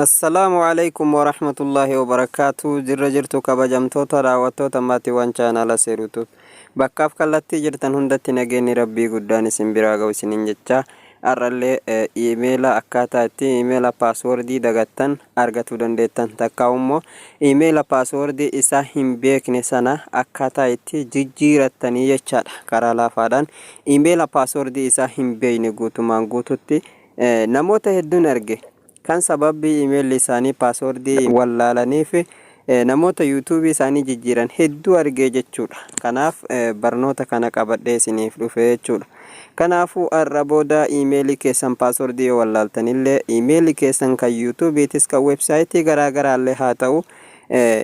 Assalaamu Aleykum Warahmatullaahi Wabarakaatuh Jirra jirtu kabajamtoota daawwattoota maatiiwwan chaanaala Seeruutuub bakkaaf kallattii jirtan hundatti nageenyi Rabbii guddaan isin biraa ga'u isiniin jecha har'allee iimeela akkaataa itti iimeela paaswoordii dagattan argatuu dandeettan takkaa immoo iimeela paaswoordii isaa hin beekne sana akkaataa itti jijjiirattanii jechaadha. Karaa laafaadhaan iimeela paaswoordii isaa hin beekne guutumaan guututti namoota hedduun arge kan sababbii iimeelli isaanii paaswoordii wallaalaniif namoota yuutuubii isaanii jijjiiran hedduu argee jechuudha. Kanaaf barnoota kana qabadhee isiniif dhufe jechuudha. Kanaafuu har'a booda iimeelii keessan paaswoordii yoo wallaaltanillee, iimeelii keessan kan yuutuubiitis kan weebsaayitii garaa garaallee haa ta'u,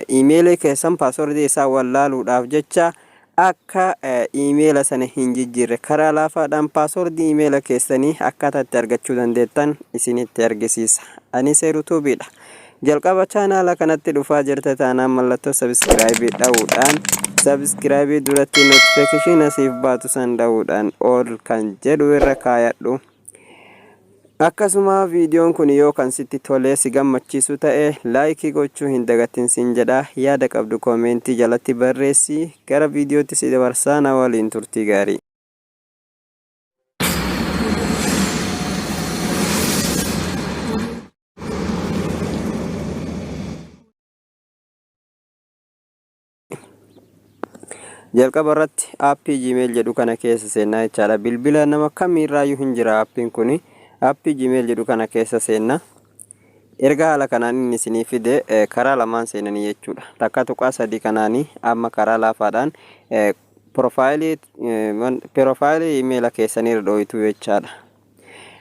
iimeelii keessan paaswoordii isaa wallaaluudhaaf jecha akka iimeela sana hin jijjiirre karaa laafaadhaan paaswoordii iimeela keessanii akkaataa itti argachuu dandeettan isinitti argisiisa. Ani Seeru Tuubiidha. Jalqaba chaanaala kanatti dhufaa jirta taanaan mallattoo sabiskiraayibii dha'uudhaan sabiskiraayibii duratti notifikashiina siif baatu san dha'uudhaan all kan jedhu irra kaayadhu. Akkasuma viidiyoon kun yoo kan sitti tolee si gammachiisu ta'e laayikii gochuu hin dagatin siin jedha. Yaada qabdu koomeentii jalatti barreessi. Gara viidiyootti si dabarsaa, na waliin turtii gaarii. Jalqaba irratti aappii Gmail jedhu kana keessa seennaa jechaadha. Bilbila nama kamiirraayyuu hin jira aappiin kuni. Aappii Gmail jedhu kana keessa seenna. Erga haala kanaan inni isinii fide karaa lamaan seenanii jechuudha. Takka tuqaa sadii kanaanii amma karaa laafaadhaan piroofaayilii imeela keessanii irra dhooytu jechaadha.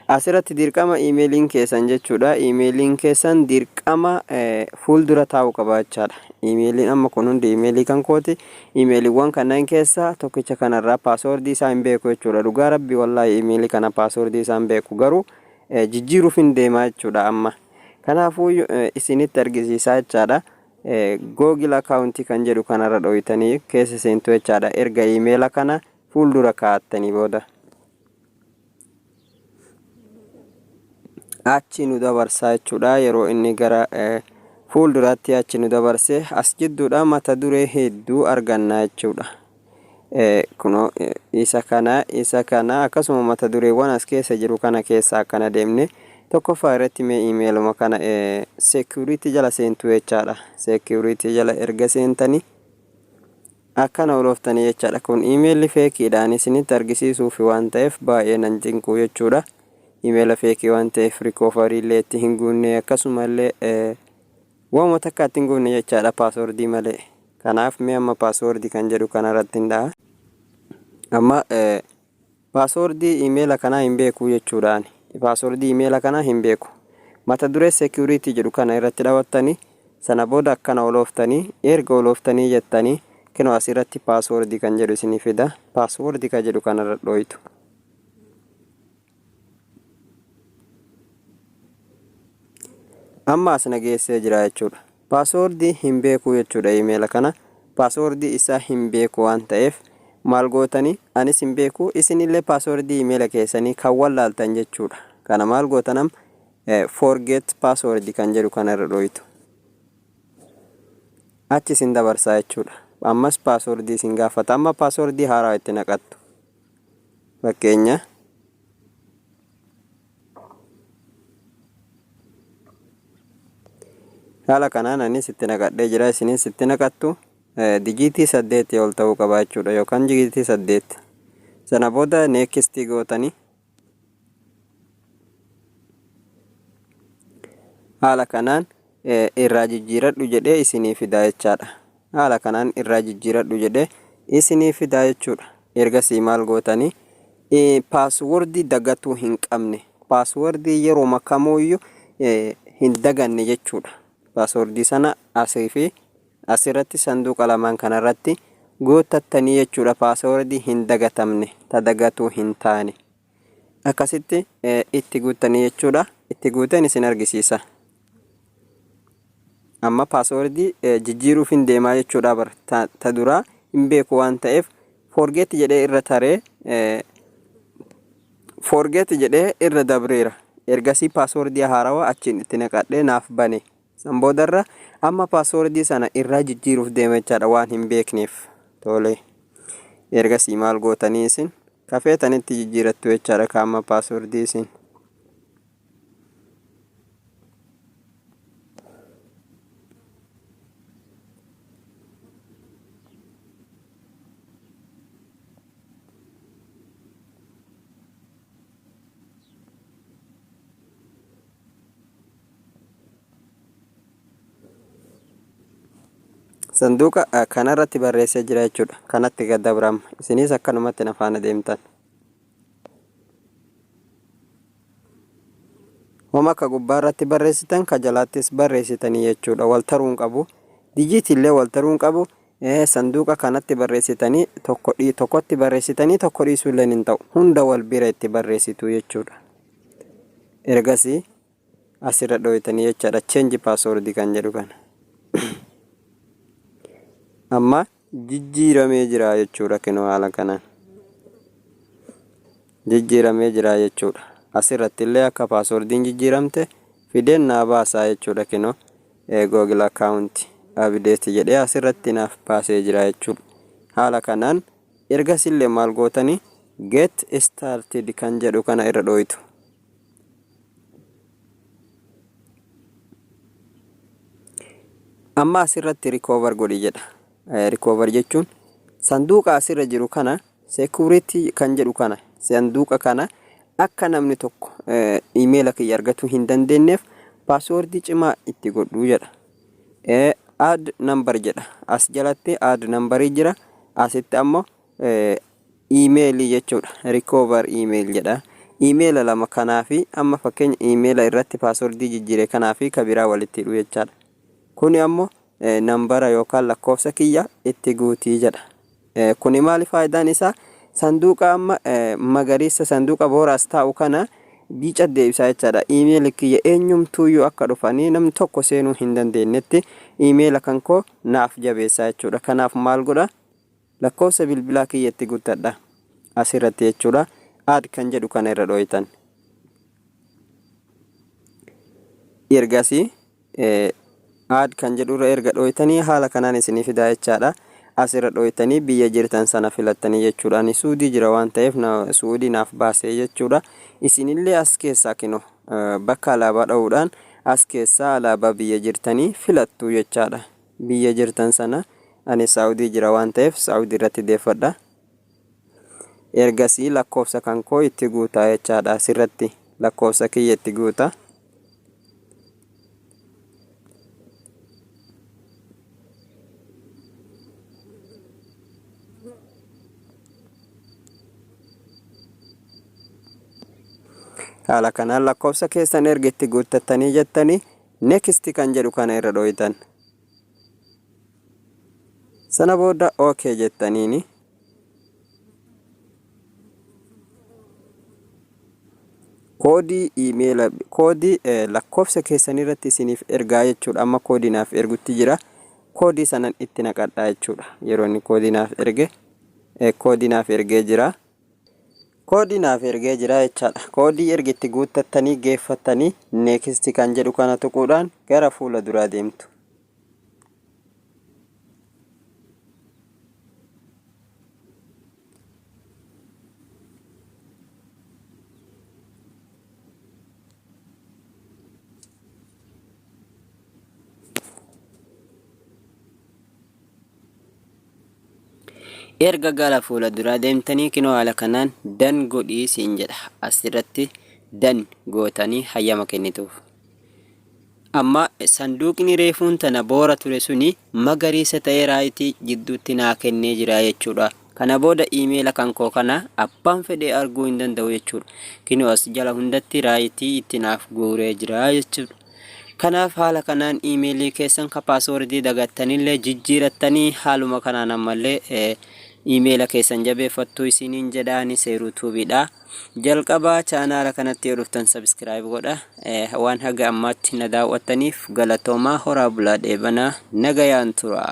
Asirratti dirqama iimeeliin keessan jechuudha. Iimeeliin keessan dirqama fuuldura taa'uu qaba jechaadha. Iimeeliin amma kun hundi iimeelii kan kooti. Iimeeliiwwan kanneen keessaa tokkicha kanarraa paaswoordii isaa hin beeku jechuudha. Dhugaa rabbi wallaahi iimeelii kana paaswoordii isaa hin beeku, garuu jijjiiruuf hin deemaa jechuudha amma. Kanaafuu isinitti argisiisaa jechaadha. Google account kan jedhu kanarra dhooytanii keessa seentu jechaadha. Erga iimeela kana fuuldura kaa'attanii booda. Achi nu dabarsaa jechuudha. Yeroo inni gara fuulduraatti achi nu dabarse, as jidduudha mata duree hedduu arganna jechuudha. Kunoo isa kana, isa kana, akkasuma mata dureewwan as keessa jiru kana keessa akkana deemne tokkoffaa irratti mee iimeeluma kana security jala seentu jechaadha. Security jala erga seentanii akkana olooftanii jechaadha. Kun iimeelli feekiidhaan isinitti argisiisuufi waan ta'eef baay'ee nan cinqu jechuudha. Iimeela feekii waan ta'eef rikoofarii illee itti hin guunne, akkasuma illee waanuma takka itti hin guunne jechaadha paaswordii malee. Kanaaf mee amma paaswordii kan jedhu kanarratti hin dha'a. Amma paaswordii iimeela kanaa hin beeku jechuudha ani. Paaswordii iimeela kanaa hin beeku. Mata duree security jedhu kana irratti dhawattanii, sana booda akkana olooftanii, erga olooftanii jettanii kinoo asirratti paaswordii kan jedhu isinii fida. Paaswordii kan jedhu kanarra dhooytu. Amma as na geessee jira jechuudha. Paaswoordii hin beekuu jechuudha iimeela kana. Paaswoordii isaa hin beeku waan ta'eef maal gootanii? Anis hin beeku, isinillee paaswoordii iimeela keessanii kan wallaaltan jechuudha. Kana maal gootan? Amma forget password kan jedhu kana irra dhooytu. Achi isin dabarsaa jechuudha. Ammas paaswoordii isin gaafata. Amma paaswoordii haaraa itti naqattu. Fakkeenya haala kanaan anis itti naqadhee jira, isinis itti naqattu. Dijiitii 8 ol ta'uu qaba jechuudha, yookaan dijiitii 8. Sana booda neekistii gootanii haala kanaan irraa jijjiiradhu jedhee isinii fidaa jechaadha. Haala kanaan irraa jijjiiradhu jedhee isinii fidaa jechuudha. Ergasii maal gootanii? Paaswordii dagatuu hin qabne, paaswordii yeroo kamuuyyuu hin daganne jechuudha. Paaswordii sana asii fi asirratti sanduuqa lamaan kanarratti guuttattanii jechuudha. Paaswordii hin dagatamne, ta dagatuu hin taane. Akkasitti itti guuttanii jechuudha. Itti guuteen isin argisiisa. Amma paaswordii jijjiiruuf hin deemaa jechuudha bar. Ta duraa hin beeku waan ta'eef forget jedhee irra taree, forget jedhee irra dabreera. Ergasii paaswoordii haarawaa achiin itti naqadhee naaf bane. San boodarra amma paaswoordii sana irraa jijjiiruuf deema jechaadha, waan hin beekneef. Tole. Ergasii maal gootanii? Isin kafeetanitti jijjiirattu jechaadha kaama paaswoordii isin. Sanduuqa kanarratti barreessee jira jechuudha. Kanatti gad dabrama. Isinis akkanumatti na faana deemtan. Homa akka gubbaarratti barreessitan ka jalaattis barreessitanii jechuudha. Wal taruu hin qabu. Dijiitii illee wal taruu hin qabu. Sanduuqa kanatti barreessitanii tokko tokkotti barreessitanii tokko dhiisuu illee hin ta'u. Hunda wal bira itti barreessitu jechuudha. Ergasii asirra dhooytanii jechaadha. Change password kan jedhu kana. Amma jijjiiramee jira jechuudha, kinoo haala kanaan. Jijjiiramee jira jechuudha. Asirratti illee akka paaswordiin jijjiiramte fideen naa baasaa jechuudha. Kinoo Google account update jedhee asirratti naaf baasee jira jechuudha. Haala kanaan ergasillee maal gootanii? Get started kan jedhu kana irra dhooytu. Amma asirratti recover godhi jedha. Recover jechuun sanduuqa asirra jiru kana, security kan jedhu kana, sanduuqa kana akka namni tokko iimeela kiyya argatuu hin dandeenyeef paaswoordii cimaa itti godhu jedha. Add number jedha. As jalatti add numberii jira. Asitti ammoo iimeelii jechuudha. Recover email jedha. Iimeela lama kanaa fi amma fakkeenya iimeela irratti paaswordii jijjiire kanaa fi ka biraa walitti hidhu jechaadha. Kuni ammoo nambara yookaan lakkoofsa kiyya itti guutii jedha. Kuni maali faayidaan isaa? Sanduuqa amma magariisa, sanduuqa booraas taa'u kana biica deebisaa jechaadha. Iimeeli kiyya eenyumtuuyyuu akka dhufanii namni tokko seenuu hin dandeenyetti iimeela kan koo naaf jabeessaa jechuudha. Kanaaf maal godha? Lakkoofsa bilbilaa kiyya itti guuttadha. Asirratti jechuudha. Add kan jedhu kana irra dhooytan. Ergasii add kan jedhu irra erga dhooytanii haala kanaan isinii fidaa jechaadha. Asirra dhooytanii biyya jirtan sana filattanii jechuudha. Ani Suudii jira waan ta'eef Suudii naaf baasee jechuudha. Isinillee as keessaa kino bakka alaabaa dha'uudhaan as keessaa alaabaa biyya jirtanii filattu jechaadha. Biyya jirtan sana, ani Saawudii jira waan ta'eef Saawudii irratti deeffadha. Ergasii lakkoofsa kan koo itti guutaa jechaadha. Asirratti lakkoofsa kiyya itti guuta. Haala kanaan lakkoofsa keessan erga itti guuttattanii jettanii next kan jedhu kana irra dhooytan. Sana booda OK jettaniini. Koodii iimeela, koodii lakkoofsa keessan irratti isiniif ergaa jechuudha. Amma koodii naaf ergutti jira. Koodii sanan itti naqadhaa jechuudha. Yeroo inni koodii naaf erge, koodii naaf ergee jira. Koodii naaf ergee jira jechaadha. Koodii erga itti guuttattanii geeffattanii next kan jedhu kana tuquudhaan gara fuula duraa deemtu. Erga gara fuula duraa deemtanii kinoo haala kanaan done godhii siin jedha. Asirratti done gootanii hayyama kennituuf. Amma sanduuqni reefuun tana boora ture suni magariisa ta'ee raayitii jidduutti naa kennee jira jechuudha. Kana booda iimeela kan koo kana abbaan fedhee arguu hin danda'u jechuudha. Kinoo as jala hundatti raayitii itti naaf guuree jira jechuudha. Kanaaf haala kanaan iimeelii keessan ka paaswordii dagattanillee jijjiirattanii haaluma kanaan ammallee iimeela keessan jabeeffattu isiniin jedhaani Seeruu Tuubiidha. Jalqaba chaanaala kanatti yoo dhuftan subscribe godha. Waan haga ammaatti na daawwattaniif galatoomaa, horaa bulaa, dheebanaa, nagayaan tura.